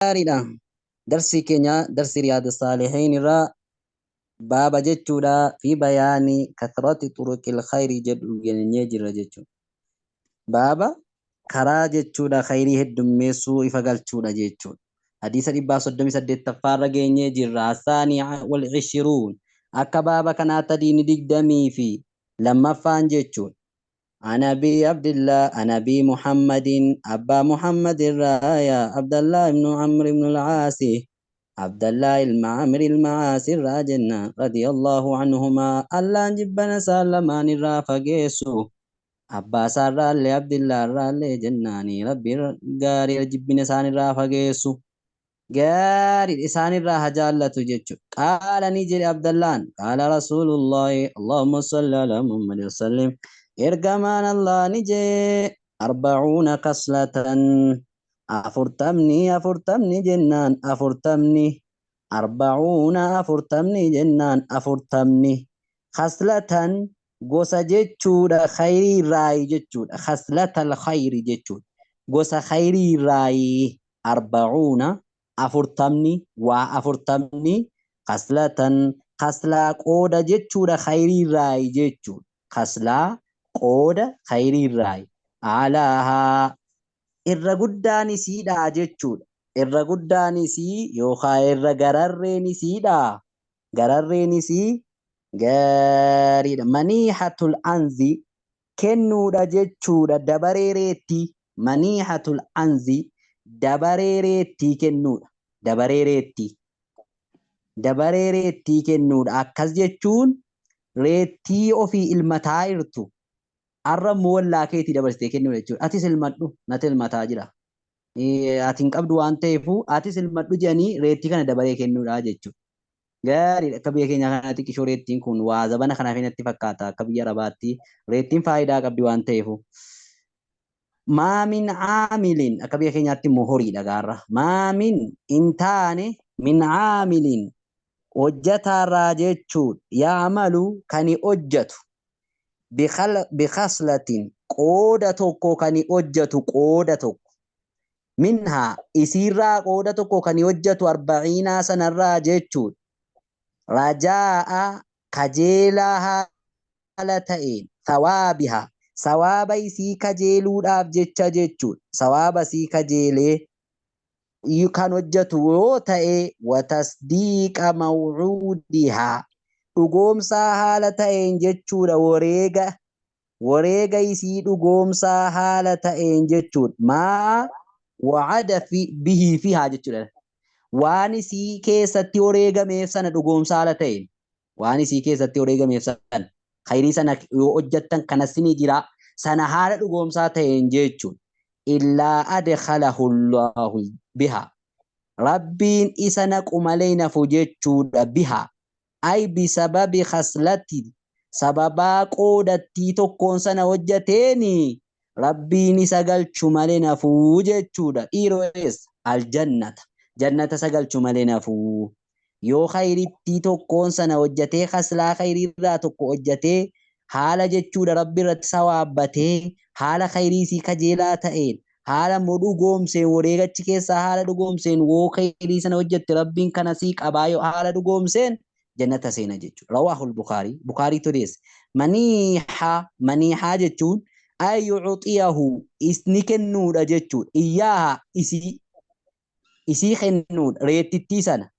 Gaariidha. Darsii keenya darsii Riyaada Saalihiin irraa baaba jechuudha fi bayaani kathrati turuqil khayrii jedhu geenyee jirra jechuudha. Baaba karaa jechuudha khayrii heddummeessuu ifa galchuudha jechuudha. Hadiisa 138ffaa irra geenyee jirra. Asaanii wal ishiruun akka baaba kanaatti hadiisni 22ffaan jechuudha. عن أبي عبد الله عن أبي محمد أبا محمد الرايا عبد الله بن عمرو بن العاص عبد الله المعمر المعاصي الراجنة رضي الله عنهما الله جبنا سلمان الرافقيسو أبا سار عبد الله الرالي جناني ربي غاري جبنا سان الرافقيسو gaarii isaanirraa haa jaallatu jechuudha. Qaala ni jedhe Abdallaan qaala Rasuulullaahi Allahumma salli ala Muhammad wasallim ergamaan Allah ni jee arbacuuna kaslatan afurtamni afurtamni jennaan afurtamni arbacuuna afurtamni jennaan afurtamni kaslatan gosa jechuudha khayrii raayi jechuudha kaslatal khayri jechuudha gosa khayrii raayi arbacuuna afurtamni waa afurtamni kaslatan kaslaa qooda jechuudha khayriirraayi jechuudha kaslaa qooda khayriirraayi alaahaa irra guddaan isiidha jechuudha irra guddaan isii yookaan irra gararreen isiidha gararreen isii gaariidha maniihatul anzi kennuudha jechuudha dabaree reetti maniihatul anzi dabaree reettii kennuudha. Dabaree reettii. Dabaree reettii kennuudha. Akkas jechuun reettii ofii ilmataa jirtu har'a immoo wallaa keetii dabarsitee kennuudha jechuudha. Atis ilmadhu natti ilmataa jira. Ati hin qabdu waan ta'eefu atis ilmadhu jedhanii reettii kana dabaree kennuudha jechuudha. Gaariidha. Akka biyya keenyaa kanatti qishoo reettiin kun waa zabana kanaaf natti fakkaata. Akka biyya Arabaatti reettiin faayidaa qabdi waan ta'eefu. Maa min caamilin akka biyya keenyaatti immoo horiidha gaarra. Maa min hin taane min caamilin hojjataarraa jechuudha. Yaamalu kan hojjatu bikaslatin qooda tokko kan hojjatu qooda tokko. Minhaa isiirraa qooda tokko kan hojjatu arbaciinaa sanarraa jechuudha. Rajaa'a kajeelaa haala ta'een thawaabiha sawaaba isii kajeeluudhaaf jecha jechuudha. Sawaaba isii kajeelee kan hojjetu yoo ta'e watasdiiqa mawcuudihaa dhugoomsaa haala ta'een jechuudha. Wareega wareega isii dhugoomsaa haala ta'een jechuudha. Maa wacada bihii fihaa jechuudha. Waan isii keessatti wareegameef sana dhugoomsaa haala ta'een waan isii keessatti wareegameef sana khayrii sana yoo hojjettan kanas ni jira sana haala dhugoomsaa ta'een jechuudha. Illaa adkhalahu Allahu biha rabbiin isa naqu malee nafu jechuudha biha ay bisababi khaslati sababaa qoodattii tokkoon sana hojjateeni rabbiin isa galchu malee nafuu jechuudha. Dhiiroo eessa? Aljannata. Jannata isa galchu malee nafuu. Yoo khayrittii tokkoon sana hojjatee khaslaa khayriirraa tokko hojjatee haala jechuudha rabbi irratti sawaabbatee haala khayrii isii kajeelaa ta'een haala immoo dhugoomseen wareegachi keessaa haala dhugoomseen woo khayrii sana hojjatte rabbiin kana sii qabaa yoo haala dhugoomseen jannata seena jechuudha. Rawaahul Bukaarii Bukaariitu odeesse. Maniihaa maniihaa jechuun ay yucxiyahu isni kennuudha jechuudha. Iyyaaha isii isii kennuudha reettittii sana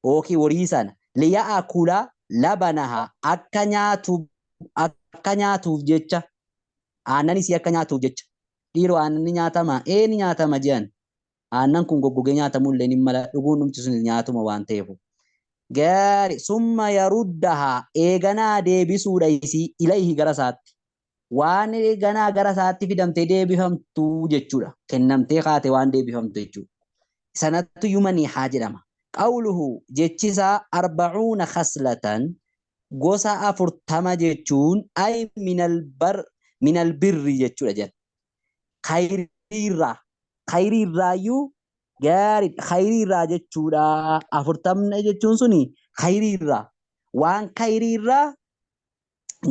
yookiin horii sana liya'akula labanaha akka nyaatu akka nyaatuuf jecha aannan isii akka nyaatuuf jecha dhiiroo aannan ni nyaatama ee ni nyaatama jedhan aannan kun goggogee nyaatamuu illee ni mala dhuguun dhumti sun nyaatuma waan ta'eef. Gaari summa yaruddaha eeganaa deebisuudha isii ilayhi gara isaatti waan eeganaa gara isaatti fidamtee deebifamtu jechuudha kennamtee kaate waan deebifamtu jechuudha. Sanattu yumanii haa jedhama. Qawluhu jechisaa arbacuuna khaslatan gosa 40 jechuun ay minal bar minal birri jechuudha jedha. Khayriirraa khayriirraayyuu gaarii khayriirraa jechuudha. 40 jechuun suni khayriirraa waan khayriirraa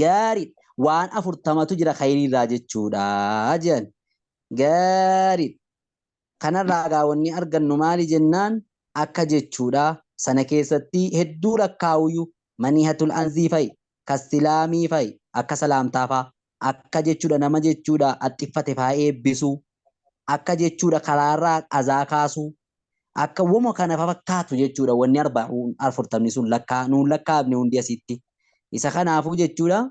gaarii waan 40tu jira khayriirraa jechuudha jedhan gaarii. Kanarraa gaa wanni argannu maali jennaan akka jechuudha. Sana keessatti hedduu lakkaa'uyyuu manihatul anzii fa'i, kassilaamii fa'i, akka salaamtaa fa'a, akka jechuudha nama jechuudha axxiffate faa eebbisuu, akka jechuudha karaarraa azaa kaasuu, akka wama kana fakkaatu jechuudha wanni arba'uun afurtamni sun lakkaa nuun lakkaa'amne hundi asitti. Isa kanaafuu jechuudha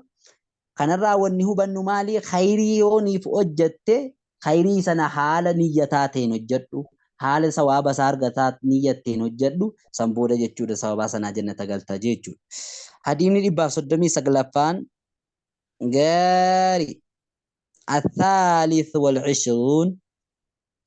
kanarraa wanni hubannu maali? Khayrii yooniif hojjatte khayrii sana haala niyyataa ta'een hojjedhu, haala sawaaba isaa argataa niyyatteen hojjedhu, san booda jechuudha sababaa sanaa jannata galta jechuudha. Hadiisni 139ffaan gaarii الثالث والعشرون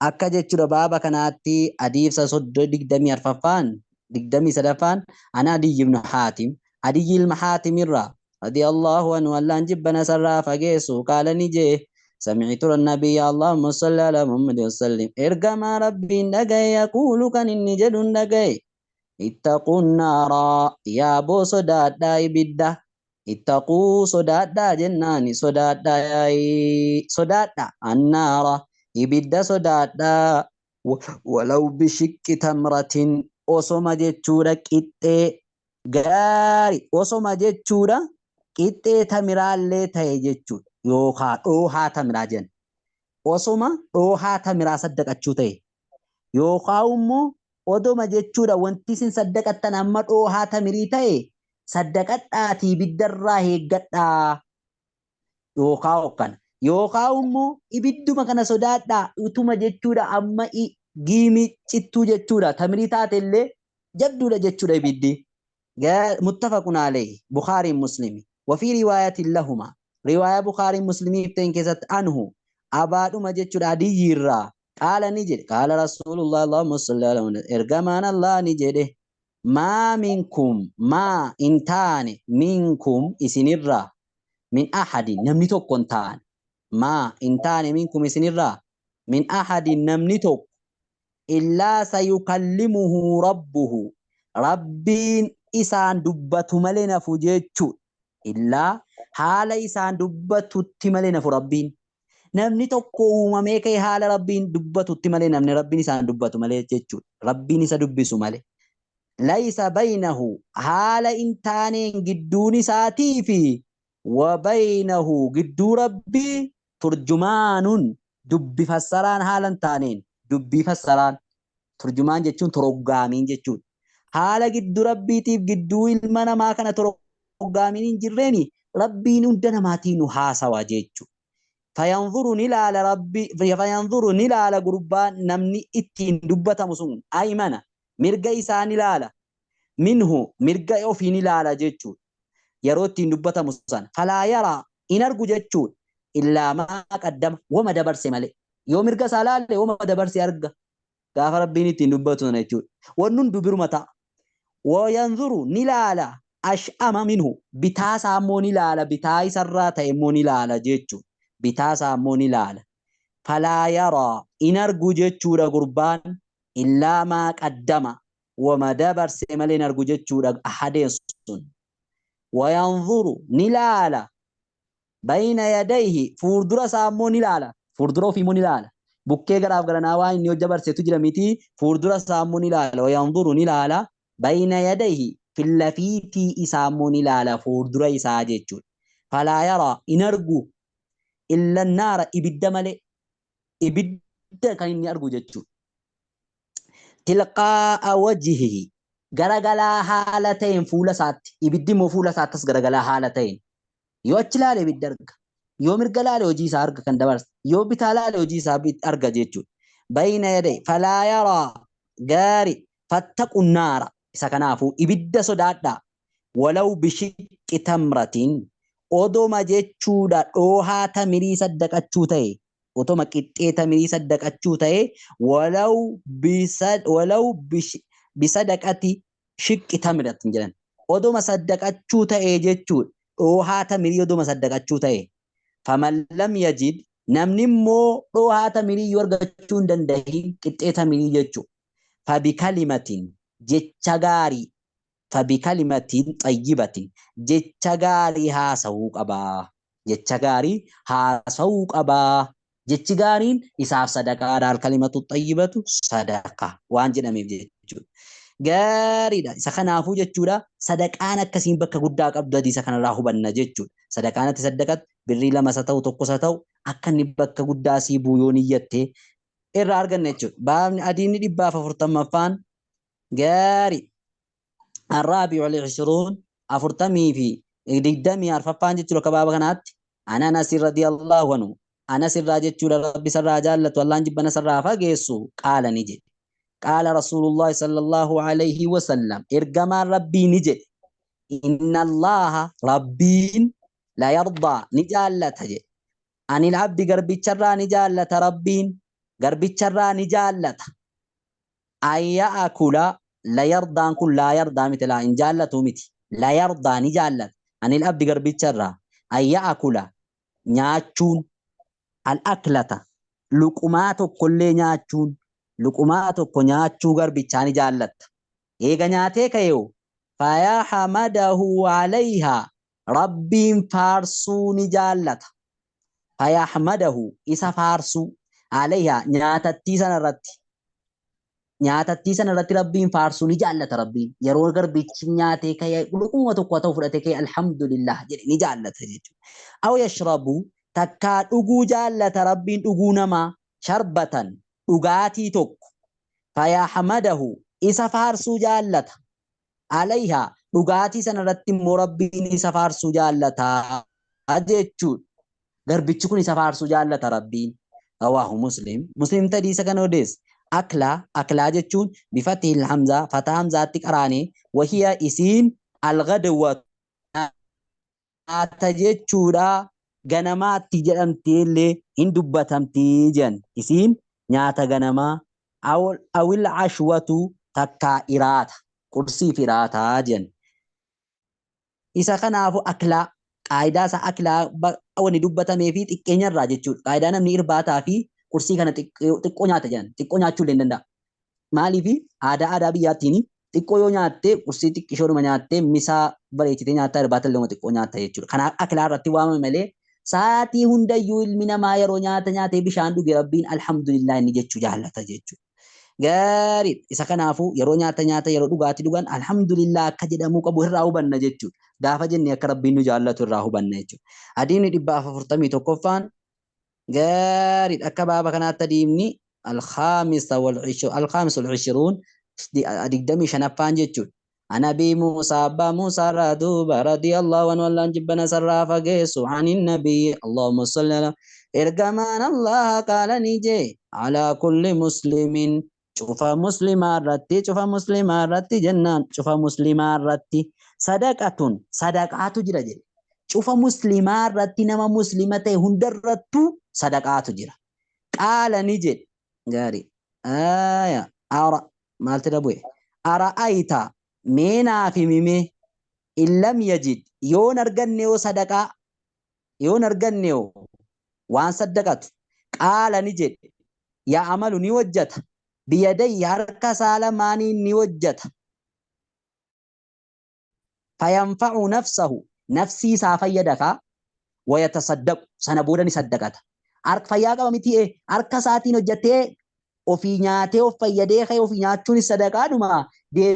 akka jechuudha baaba kanaatti hadiisa 24ffaan 23ffaan ana Adiyyi ibnu Haatim Adiyyi ilma Haatim irraa radiyallahu anhu Allaan jibbana sarraa fageessu qaala ni jee سمعت النبي اللهم صل على محمد وسلم ergamaa rabbiin dhagaye yaquulu kan inni jedhuun dhagaye ittaquu naaraa yaa boo sodaadhaa ibidda ittaquu sodaadhaa jennaani sodaadhaa yaa'ii sodaadhaa annaara ibidda sodaadhaa walaw bishiqqi tamratin osoma jechuudha qixxee gaarii osoma jechuudha qixxee tamiraallee ta'e jechuudha yookaan dhoohaa tamiraa jenna osoma dhoohaa tamiraa saddaqachuu ta'e yookaan immoo odoma jechuudha wanti isin saddaqattan amma dhoohaa tamirii ta'e saddaqadhaatii ibiddarraa eeggadhaa yookaan hokkana yookaan immoo ibidduma kana sodaadhaa utuma jechuudha amma giimii cittuu jechuudha tamirii taate illee jabduudha jechuudha ibiddi. Muttafaqun alayhi Bukhaariin Muslimi wafii riwaayatin lahuma riwaayaa Bukhaariin Muslimiif ta'in keessatti anhu abaadhuma jechuudha adiyyiirraa qaala ni jedhe qaala rasuulullah allahumma salli ala Muhammad ergamaan Allah ni jedhe maa minkum maa hin taane minkum isinirraa min ahadin namni tokko hin taane maa hin taane minkum isinirraa min ahadin namni tokko illaa sayukallimuhu rabbuhu rabbiin isaan dubbatu malee nafu jechuudha. Illaa haala isaan dubbatutti malee nafu rabbiin. Namni tokko uumamee ka'e haala rabbiin dubbatutti malee namni rabbiin isaan dubbatu malee jechuudha. Rabbiin isa dubbisu malee. Laysa baynahu haala hin taaneen gidduun isaatii fi wa baynahu gidduu rabbii turjumaanun dubbi fassaraan haala hin taaneen dubbii fassaraan turjumaan jechuun toroggaamiin jechuudha. Haala gidduu rabbiitiif gidduu ilma namaa kana toroggaamiin hin jirreeni rabbiin hunda namaatiin nu haasawa jechuudha. Fayanzuru ni ilaala rabbi fayanzuru ni ilaala gurbaan namni ittiin dubbatamu sun aymana mirga isaa ni ilaala minhu mirga ofii ni ilaala jechuudha. Yeroo ittiin dubbatamu sana falaa yaraa in argu jechuudha. Illaa maa qaddama wama dabarse malee yoo mirga isaa laalle wama dabarse arga gaafa rabbiin ittiin dubbatu sana jechuudha. Wanni hundi biruma ta'a. Wayanzuru ni ilaala ash'ama minhu bitaa isaa immoo ni ilaala bitaa isarraa ta'e immoo ni ilaala jechuudha. Bitaa isaa immoo ni ilaala. Falaa yaraa in argu jechuudha gurbaan illaa maa qaddama wama dabarse malee in argu jechuudha ahadeen sun. Wayanzuru ni ilaala bayna yadayhi fuuldura isaa immoo ni ilaala fuuldura ofii immoo ni ilaala bukkee garaaf garanaa waan inni hojja barseetu jira miti fuuldura isaa immoo ni ilaala wayanzuru ni ilaala bayna yadayhi fillafiitii isaa immoo ni ilaala fuuldura isaa jechuudha. Falaa yaraa in argu illa naara ibidda malee ibidda kan inni argu jechuudha. Tilqaa'a wajhihi garagalaa haala ta'een fuula isaatti ibiddi immoo fuula isaattis garagalaa haala ta'een yoo achi ilaale ibidda arga yoo mirga ilaale hojii isaa arga kan dabarse yoo bitaa ilaale hojii isaa arga jechuudha. Bayna yaday falaa yaraa gaari fattaqu naara isa kanaafuu ibidda sodaadhaa walaw bishiqqi tamratin odoma jechuudha dhoohaa tamirii saddaqachuu ta'e otoma qixxee tamirii saddaqachuu ta'e walaw bisa walaw bisadaqati shiqqi tamratin jedhan odoma saddaqachuu ta'e jechuudha dhoohaa tamirii odoma saddaqachuu ta'e faman lam yajid namni immoo dhoohaa tamirii yoo argachuu hin dandahin qixxee tamirii jechuudha fabikalimatin jecha gaarii fabikalimatin xayyibatin jecha gaarii haasawuu qabaa jecha gaarii haasawuu qabaa Jechi gaariin isaaf sadaqaadha. Al-kalimatu xayyibatu sadaqa waan jedhameef jechuudha. Gaariidha. Isa kanaafuu jechuudha sadaqaan akkasiin bakka guddaa qabdu hadiisa kanarraa hubanna jechuudha. Sadaqaan ati saddaqattu birrii lamas haa ta'u tokkos haa ta'u akka inni bakka guddaa sii bu'u yoo niyyatte irraa arganna jechuudha. Baabni adiinni 140ffaan gaarii. الرابع والعشرون أفرتمي في دقدمي أرففان جتشو كبابا كانت أنا أنس رضي الله عنه أنس راجتشو ربي سر جالت والله جبنا سر فقيسو قال نجي قال رسول الله صلى الله عليه وسلم إرجما ربي نجي إن الله ربين لا يرضى نجالة جي عن العبد قربي شرا نجالة ربين قربي شرا نجالة أن يأكل لا يرضى أن كل لا يرضى مثل إن جالته متي لا يرضى نجالة عن العبد قربي شرا أن يأكل نياتشون الأكلة لقمات كل نياتشون لقمات كنياتشو قربي شاني جالت إيغا نياتي كيو فيا حمده عليها ربي فارسو نجالت فيا حمده إسا فارسو عليها نياتتي سنرتي nyaatatti sana irratti rabbiin faarsuu ni jaallata rabbiin yeroo garbichi nyaatee ka'ee luquma tokko ta'u fudhatee ka'ee alhamdulillah jedhe ni jaallata jechuudha. Aw yashrabu takkaa dhuguu jaallata rabbiin dhuguu namaa sharbatan dhugaatii tokko fayahamadahu isa faarsuu jaallata alayha dhugaatii sana irratti immoo rabbiin isa faarsuu jaallata jechuudha. Garbichi kun isa faarsuu jaallata rabbiin. Rawaahu Muslim. Muslim tadii isa kana odeessa. أكلا أكلا جتون بفتح الهمزة فتح همزة تقراني وهي إسين الغدوة تجتشورا غنما تجرم تيلي هندبتم تيجن إسين نياتا غنما أو العشوة تكا إرات كرسي فراتا جن إسا خنافو أكلا قايدة سا أكلا أو ندبتم في تكينيا راجتشور قايدة نمني إرباتا في kursii kana xiqqoo nyaata jedhan xiqqoo nyaachuu illee hin danda'a. Maaliif aadaa aadaa biyyaattiin xiqqoo yoo nyaatte kursii xiqqishoodhuma nyaattee misaa bareechitee nyaattaa irbaata illee xiqqoo nyaatta jechuudha. Kanaaf akilaa irratti waamame malee sa'aatii hundayyuu ilmi namaa yeroo nyaata nyaatee bishaan dhuge rabbiin alhamdulillah inni jechuu jaallata jechuudha. Gaarii isa kanaafuu yeroo nyaata nyaata yeroo dhugaatii dhugan alhamdulillah akka jedhamuu qabu irraa hubanna jechuudha. Gaafa jennee akka rabbiin nu jaallatu irraa hubanna jechuudha. Adiin 141ffaan gaarii akka baaba kanaatti adiimni الخامس والعشرون 25ffaan jechuudha. عن أبي موسى أبا موسى رادوبا رضي الله عنه والله جبنا سرافة جيسو عن النبي اللهم صل على إرجمان الله قال نيجي على كل مسلم شوف مسلم رتي شوف مسلم رتي جنان شوف مسلم رتي صدقة صدقات جرا شوف مسلم رتي نما مسلمة هندرتو صدقات جرا قال نيجي غاري آية أرى مالت ربوي أرأيت مينا في ميمي إن لم يجد يون أرجنيو صدقة يون أرجنيو وان صدقت قال نجد يا عمل نوجت بيدي هرك سالماني نوجت فينفع نفسه نفسي سافيدك ويتصدق سنبودا صدقت أرك فياقا متي أرك ساتين وجتي وفي نياتي وفيدي خي وفي نياتشوني صدقة دما دي